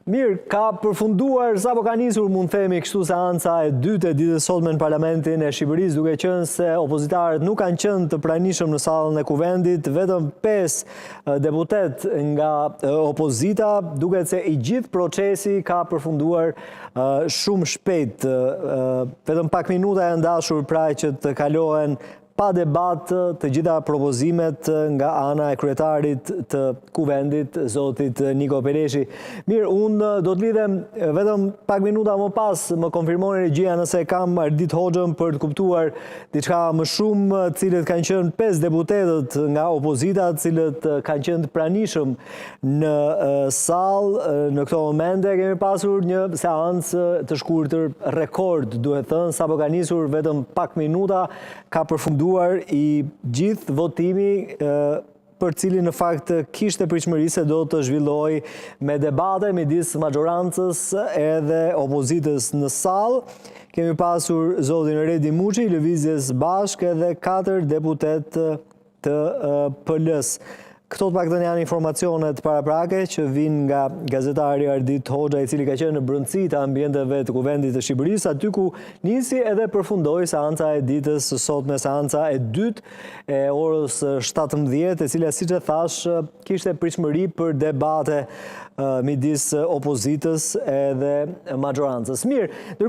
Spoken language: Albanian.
Mirë, ka përfunduar, sapo ka nisur, mund themi kështu seanca e dytë e ditës sotme në Parlamentin e Shqipërisë, duke qenë se opozitarët nuk kanë qenë të pranishëm në sallën e Kuvendit, vetëm 5 deputetë nga opozita, duket se i gjithë procesi ka përfunduar shumë shpejt, vetëm pak minuta janë dashur pra që të kalohen pa debat të gjitha propozimet nga ana e kryetarit të Kuvendit, zotit Niko Peleshi. Mirë, unë do të lidhem vetëm pak minuta më pas, më konfirmoni regjia nëse kam Ardit Hoxhën për të kuptuar diçka më shumë, cilët kanë qenë 5 deputetët nga opozita, cilët kanë qenë të pranishëm në sallë në këto momente kemi pasur një seancë të shkurtër rekord, duhet thënë, sapo ka nisur vetëm pak minuta, ka përfunduar i gjithë votimi për cilin në fakt kishte pritshmëri se do të zhvillohej me debate midis maxhorancës edhe opozitës në sallë. Kemi pasur zotin Redi Muçi, Lëvizjes Bashkë edhe 4 deputetë të PL-së. Këto të paktën janë informacionet paraprake që vijnë nga gazetari Ardit Hoxha, i cili ka qenë në brendësi të ambienteve të Kuvendit të Shqipërisë, aty ku nisi edhe përfundoi seanca e ditës së sotme, seanca e dytë e orës 17, e cila siç e thashë kishte pritshmëri për debate midis opozitës edhe maxhorancës. Mirë, ndërkohë